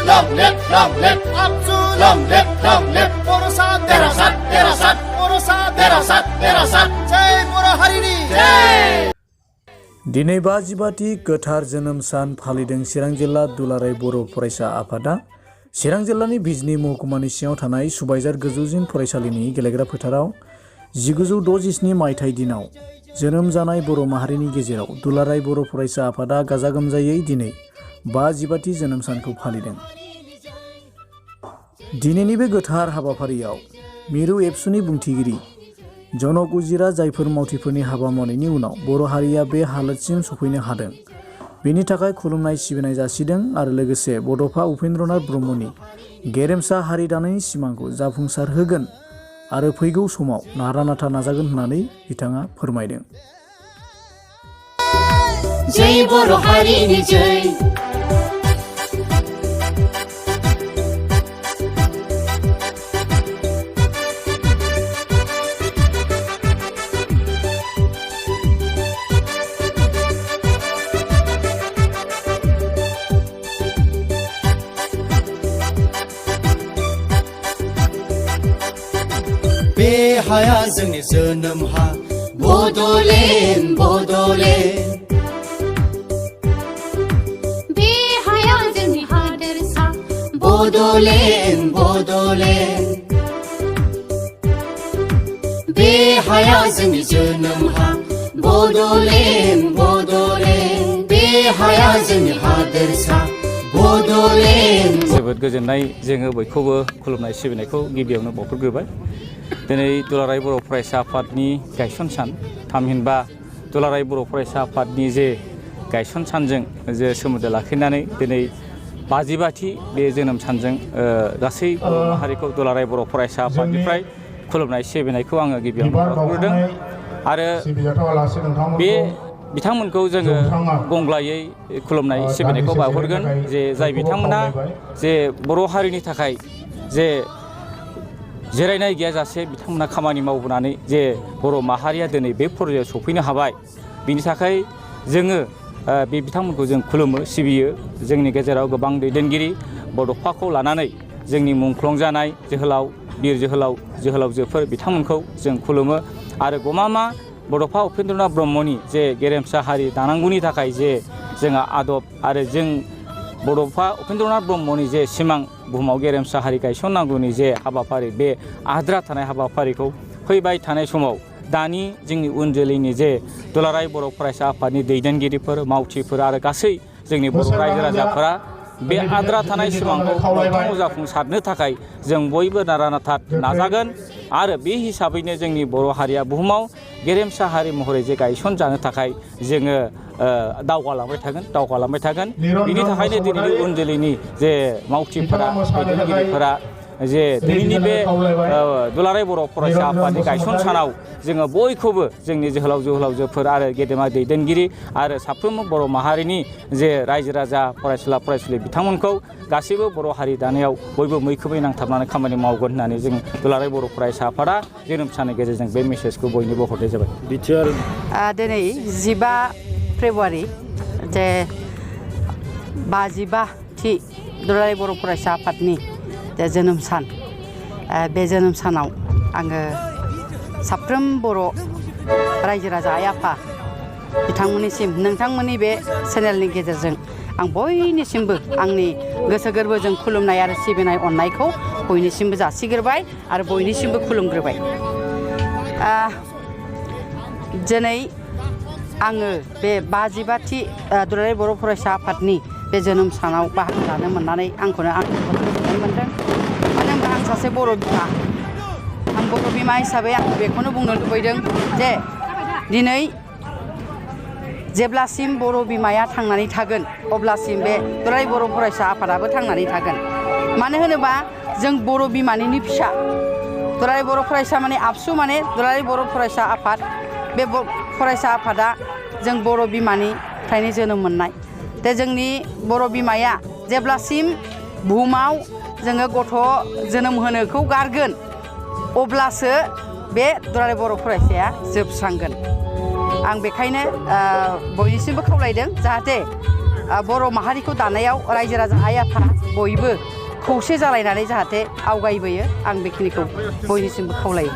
long live Abzu long live Borosat Derasat Borosat Jai बर' हारिनि जय दिनै 55थि गोथार जोनोम सान फालिदों चिरां जिल्ला दुलाराय बर' फरायसा आफादा चिरां जिल्लानि बिजनी महकुमानि सिङाव थानाय सुबाइजार गोजौसिन फरायसालिनि गेलेग्रा फोथाराव 1967 मायथाइ दिनाव जोनोम जानाय बर' माहारिनि गेजेराव दुलाराय बर' फरायसा आफादा गाजा गोमजायै दिनै 55थि जोनोम सानखौ फालिदों। दिनैनि बे गोथार हाबाफारियाव मिरु एबसुनि बुंथिगिरि जनक उजिरा जायफोर मावथिफोरनि हाबा मावनायनि उनाव बर' हारिया बे हालोदसिम सफैनो हादों बेनि थाखाय खुलुमनाय सिबिनाय जासिदों आरो लोगोसे बड'फा उपेन्द्रनाथ ब्रह्मनि गेरेमसा हारि दानायनि सिमांखौ जाफुंसार होगोन आरो फैगौ समाव नारा नाथा नाजागोन होननानै बिथाङा फोरमायदों। जय बर' हारिनि जय बे हाया जोंनि जोनोम हा बड'लेण्ड बे हाया जोंनि हादोरसा बड'लेण्ड बे हाया जोंनि जोनोम हा बड'लेण्ड बे हाया जोंनि हादोरसा बड'लेण्ड। जोबोद गोजोननाय जोङो बयखौबो खुलुमनाय सिबिनायखौ गिबियावनो बावहरग्रोबाय। दिनै दुलाराय बर' फरायसा आफादनि गायसन सान थामहिनबा दुलाराय बर' फरायसा आफादनि जे गायसन सानजों जे सोमोन्दो लाखिनानै दिनै 55थि बे जोनोम सानजों गासै बर' माहारिखौ दुलाराय बर' फरायसा आफादनिफ्राय खुलुमनाय सिबिनायखौ आङो गिबियावनो बावहरग्रोदों आरो बे बिथांमोनखौ जोङो गंग्लायै खुलुमनाय सिबिनायखौ बावहरगोन जे जाय बिथांमोना जे बर' हारिनि थाखाय जे जिरायनाय गैयाजासे बिथांमोना खामानि मावबोनानै जे बर' माहारिया दिनै बे फर्यायाव सफैनो हाबाय बिनि थाखाय जोङो बे बिथांमोनखौ जों खुलुमो सिबियो। जोंनि गेजेराव गोबां दैदेनगिरि बड'फाखौ लानानै जोंनि मुंख्लं जानाय जोहोलाव बिर जोहोलावजोफोर बिथांमोनखौ जों खुलुमो आरो गमामा बड'फा उपेन्द्रनाथ ब्रह्मनि जे गेरेमसा हारि दानांगौनि थाखाय जे जोंहा आदब आरो जों बड'फा उपेन्द्रनाथ ब्रह्मनि जे सिमां बुहुमाव गेरेमसा हारि गायसननांगौनि जे हाबाफारि बे आद्रा थानाय हाबाफारिखौ फैबाय थानाय समाव दानि जोंनि उन जोलैनि जे दुलाराय बर' फरायसा आफादनि दैदेनगिरिफोर मावथिफोर आरो गासै जोंनि बर' रायजो राजाफोरा बे आद्रा थानाय सिमांखौ मोगथाङाव जाफुंसारनो थाखाय जों बयबो नारा नाथा नाजागोन आरो बे हिसाबैनो जोंनि बर' हारिया बुहुमाव गेरेमसा हारि महरै जे गायसन जानो थाखाय जोङो दावगालांबाय थागोन बिनि थाखायनो दिनैनि उन जोलैनि जे मावथिफोरा दैदेनगिरिफोरा जे दिनैनि बे दुलाराय बर' फरायसा आफादनि गायसन सानाव जोङो बयखौबो जोंनि जोहोलावजोफोर आरो गेदेमा दैदेनगिरि आरो साफ्रोमबो बर' माहारिनि जे रायजो राजा फरायसुला फरायसुलि बिथांमोनखौ गासैबो बर' हारि दानायाव बयबो मैखोमै नांथाबनानै खामानि मावगोन होननानै जों दुलाराय बर' फरायसा आफादा जोनोम साननि गेजेरजों बे मेसेजखौ बयनोबो हरनाय जाबाय। दिनै 15 फेब्रुवारि जे 55थि दुलाराय बर' फरायसा आफादनि जे जोनोम सान बे जोनोम सानाव आङो साफ्रोम बर' रायजो राजा आइ आफा बिथांमोननिसिम नोंथांमोननि बे चेनेलनि गेजेरजों आं बयनिसिमबो आंनि गोसो गोरबोजों खुलुमनाय आरो सिबिनाय अननायखौ बयनिसिमबो जासिग्रोबाय आरो बयनिसिमबो खुलुमग्रोबाय। दिनै आङो बे 55थि दुलाराय बर' फरायसा आफादनि बे जोनोम सानाव बाहागो लानो मोननानै आंखौनो गोजोननाय मोनदों। मानो होनबा आं सासे बर' बिमा आं बर' बिमा हिसाबै आं बेखौनो बुंनो लुबैदों जे दिनै जेब्लासिम बर' बिमाया थांनानै थागोन अब्लासिम बे दुलाराय बर' फरायसा आफादाबो थांनानै थागोन। मानो होनोबा जों बर' बिमानिनो फिसा दुलाराय बर' फरायसा माने आबसु माने दुलाराय बर' फरायसा आफाद बे फरायसा आफादा जों बर' बिमानिफ्रायनो जोनोम मोननाय दा जोंनि बर' बिमाया जेब्लासिम बुहुमाव जोङो गथ' जोनोम होनोखौ गारगोन अब्लासो बे दुलाराय बर' फरायसाया जोबस्रांगोन। आं बेखायनो बयनिसिमबो खावलायदों जाहाथे बर' माहारिखौ दानायाव रायजो राजा आइ आफा बयबो खौसे जालायनानै जाहाथे आवगायबोयो आं बेखिनिखौ बयनिसिमबो खावलायो।